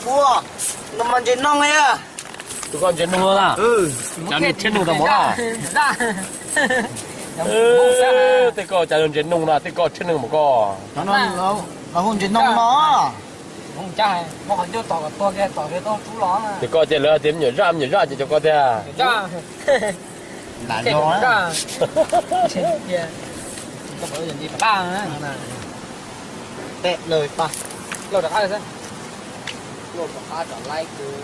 Kuv no mas ntses noog li. Tus koj ntses noog no na. Cas nws tshiab noog tau mov na. Tej koj cas ntses noog na, tej koj tshiab noog mas koj. Ntses noog no. Ces koj ces lawv tias me nyuam zaj, me nyuam zaj ces cov koj tiag.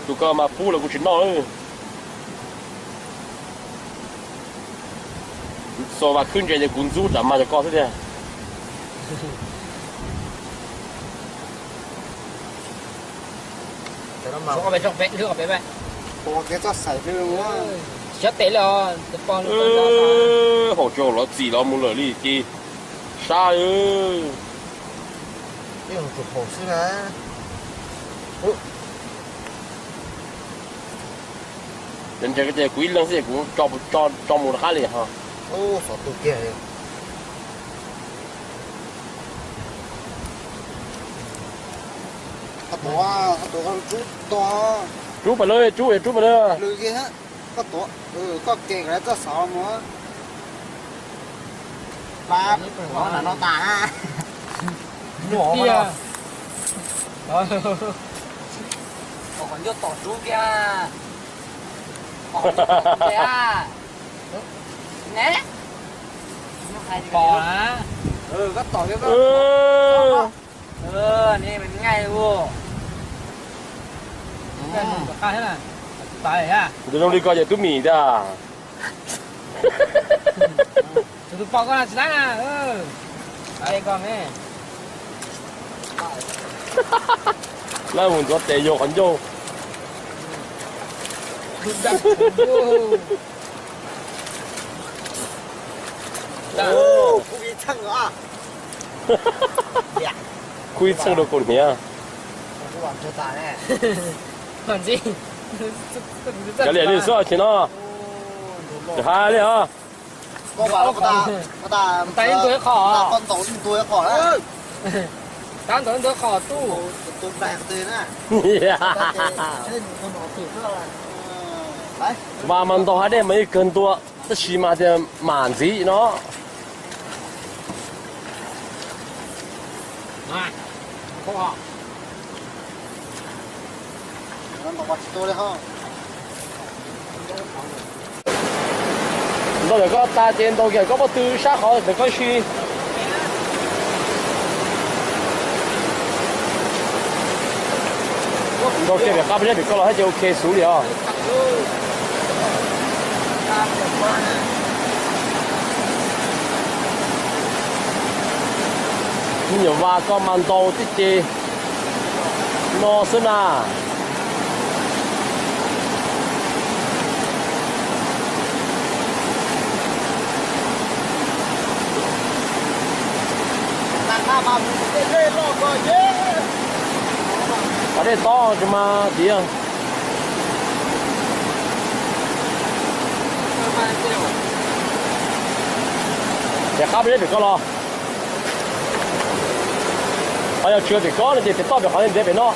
Tus koj mas pub lawm kuv tsis noj. Xo vas khwb ntses ces kuv ntxub tsam mas cov koj xwb tiag. Haum tsis haum los txim los mus lawm li ces sab. Ntses ces kuv ib leeg xwb es kuv tso mus rov qab li ho. Rub pam lawm, rub, rub pam lawm. Koj ke koj txoj xov mus. Pab no tas. Qhov ncauj tom rub kiag. Pom ne. Pom na. Koj tom kiag. Ntawm zoo li koj ces tub mim tiag. Lawv mus ntxuav tes yog qhov ncauj. Khuj ib txheej rau kaus hniav. Kav liam li xwb ces no. Hais li os. Vas mas ntaus hais dej mas yeej kawg ntua, tab sis mas tias mam ntxiv no. Ntaus ntawm koj tas ces ntaus kiag koj pob tw sab qhov ntawm koj ib si. Ntaus kiag pem qab peb zeb pem koj los thiab ces ok xwb li os. Me nyuam Vas koj mas ntaus tib ce no xwb na. Qhov dej tob tsis mas tiag. Ces qab peb zeb pem koj los. Qhov yog tsis pem koj no ces pem toj pem qhov ntxiv pem no.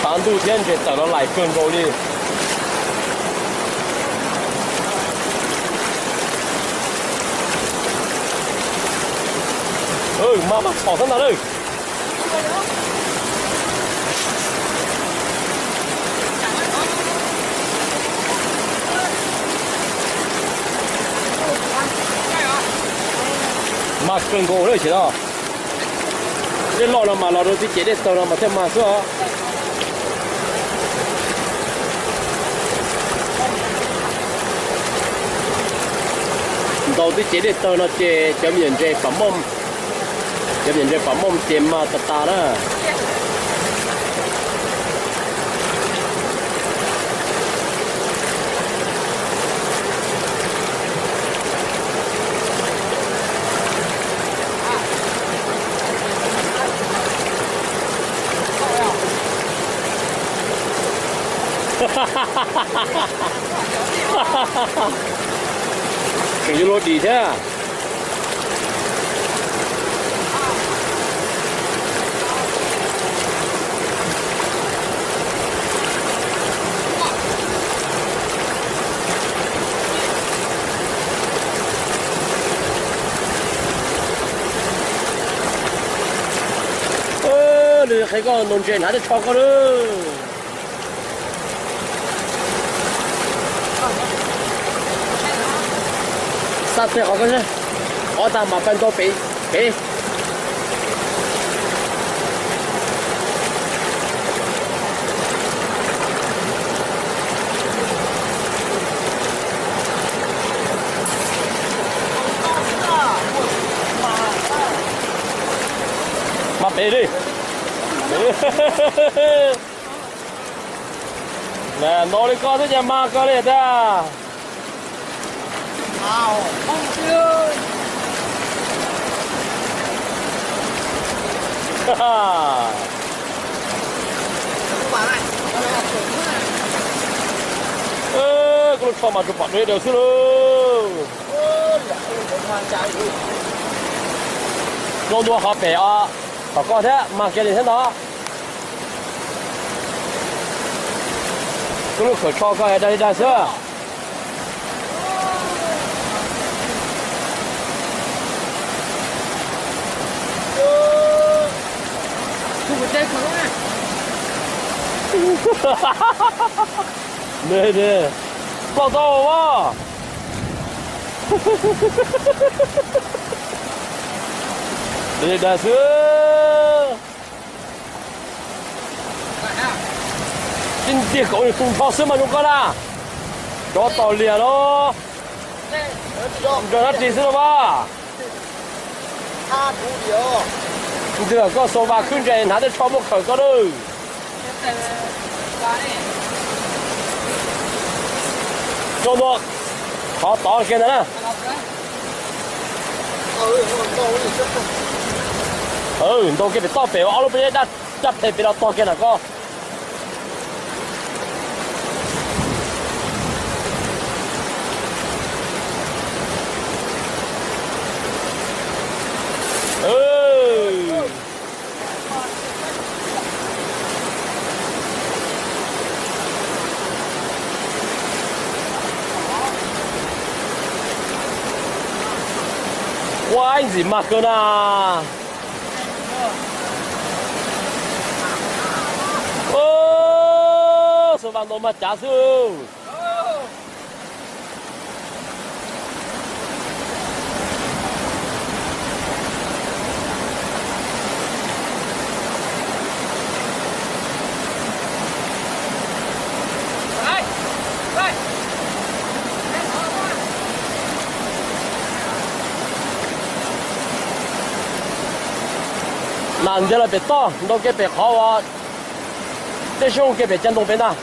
Tshav ntuj thiab ntses tawm los laim kawg nkaus li. Mas mas txhom xab ntag lawm. Mas kawg nkaus lawm ces no. Dej loj no mas los rau tib ce dej tawg no mas thiaj mas xwb os. Ntaus tib ce dej tawg no ces cov me nyuam ntses pam moj, cov me nyuam ntses pam moj ces mas tas tas na. Tseem yuav luag dim thiab. Nws qhia koj ntaus ntses hnav tej tsho koj lawm. Xa tej qhov koj, qhov tag mas pab ntaus pem, pem. Mas pem li. Ntaus li koj twb cas mas koj li tiag. Koj lub tsho mas tsuas pom deb daws xwb lauj. Zoo dua qhov pem os, tom koj thiab mas kiag li thiab ntag. Koj lub khawm tsho koj dag li dag xwb. Ploj tau as. Dag li dag xwb. Tib ntiag kaum li tus nrho xwb mas zoo koj na. Cov tau liam los nrog dab tsi xwb los mas. Ntws koj xua vas khwb ntses hnav tej tsho muaj khawm koj lawm. Coj ntua qhov tod kiag ntag na. Ntaus kiag pem toj pem ob lub pob zeb daj phem pem los tog kiag na koj. Ua ib ntxim mag kawg na. Xub vas ntaus mag cav xwb. Nas ntiag los pem toj, ntaus kiag pem qhov uas tej xyoob kiag pem caj ntoo pem ntag.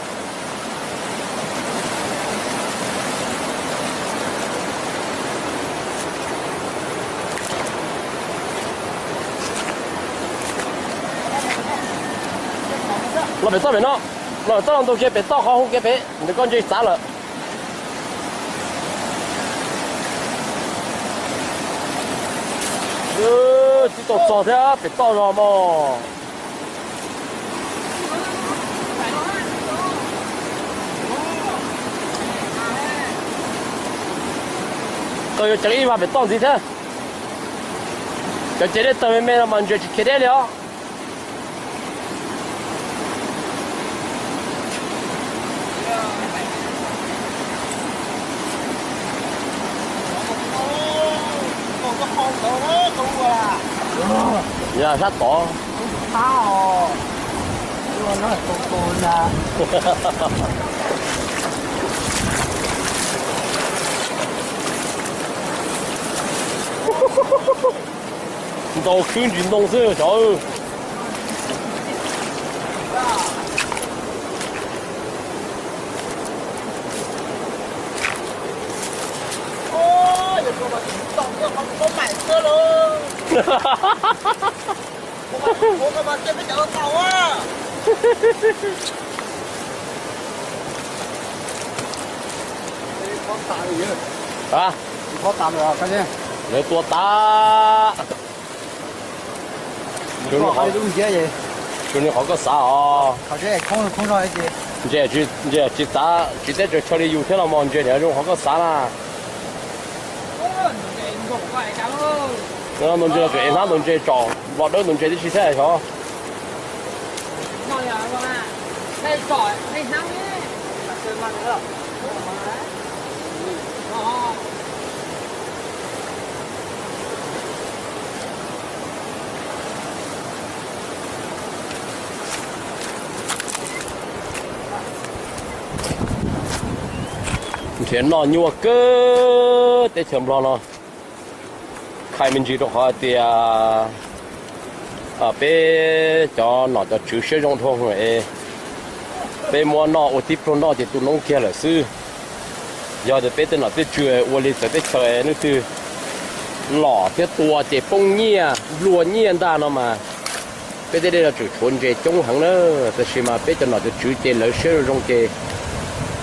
Los pem toj pem no, los pem toj los ntaus kiag pem toj qhov hu kiag pem ntawd koj ntse txav lawm. Tsis tau txog thiab pem toj no mog. Tau yuav ceev ib vas pem toj ntxiv thiab. Cov cev dej tawg me me no mas ntses tsis khiav deb li os. Yog sab tod. Ntaus khwb ntsis ntoo xwb xyov. Lawv tua tas. Tsuas niag qhov koj xav os. Ntses, ntses tsis txav, tsis teb tsaws chaw li yus thiab los mas ntses niam zoo qhov koj xav na. Ntses no tseem ev hnab ntses tsom nplo dawb ntses tib si thiab xyov. Nrhiav noj nyuaj kawg teb chaws Nplog no. Khai me ntsis rau qhov hais tias peb cov nom cov tswv siab zoo dhau es peb muab noj ua tib pluag noj ces tu noob kiag lawm xwb. Yog tias peb tej nom tej tswv ua li txawv teb chaws leej twg lom thiab tua ces poob nyiaj nplua nyiaj ntag no mas peb tej dej no tseem tshuav ntses coob heev na. Tab sis mas peb cov nom cov tswv ces lawv siab zoo zoo ces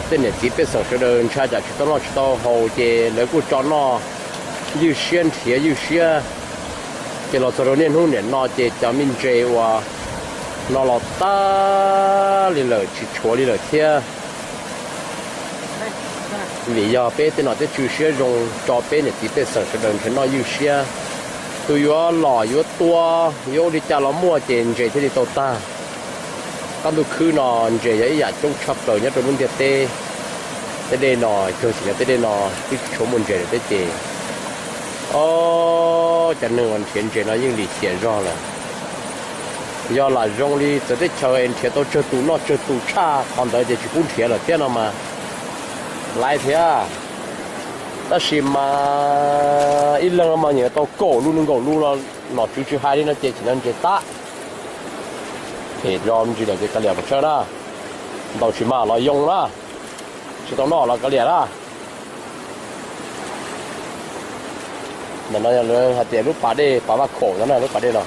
tej niam txiv pej xeem sawv daws ntshai tsam tsis tau noj tsis tau haus ces lawv kuj tso noj ywj siab nrhiav ywj siab. Ces los txog rau niaj hnub niam no ces cov me ntses uas no los tag li lawm tsis tshuav li lawm thiab. Vim yog peb tej nom tej tswv siab zoo tso peb niam txiv pej xeem sawv daws nrhiav noj ywj siab. Tus yuav lom yuav tua yuav ua li cas los muaj ces ntses thiaj li tau tag. Qab ntuj khwb no ntses yog ib yam coob tshaj plaws nyob rau lub ntiaj teb. Tej dej no cuag tsis yog tej dej no twb tsis tshua muaj ntses lawm thiab ces o cov neeg uas nrhiav ntses no yeej lim hiam zog lawm. Yog lam zoo li txawv teb chaws es nrhiav tau tsawg tus noj tsawg tus tshaj qhov ntawd ces tsis pub nrhiav lawm thiab no mas laiv thiab. Tab sis mas ib leeg no mas nyiam tau kaum lub nkaum lub no, nom tswv tsis hais li no ces tsis noj ntses tag. Phem zog ntsis lawm ces kav liam pes tsawg na. Ntaus tsis mag los yoo na, tsis tau noj los kav liam na. Ntawm no yog lawv hais tias lub pas dej pas vaj khaum no na, lub pas dej no.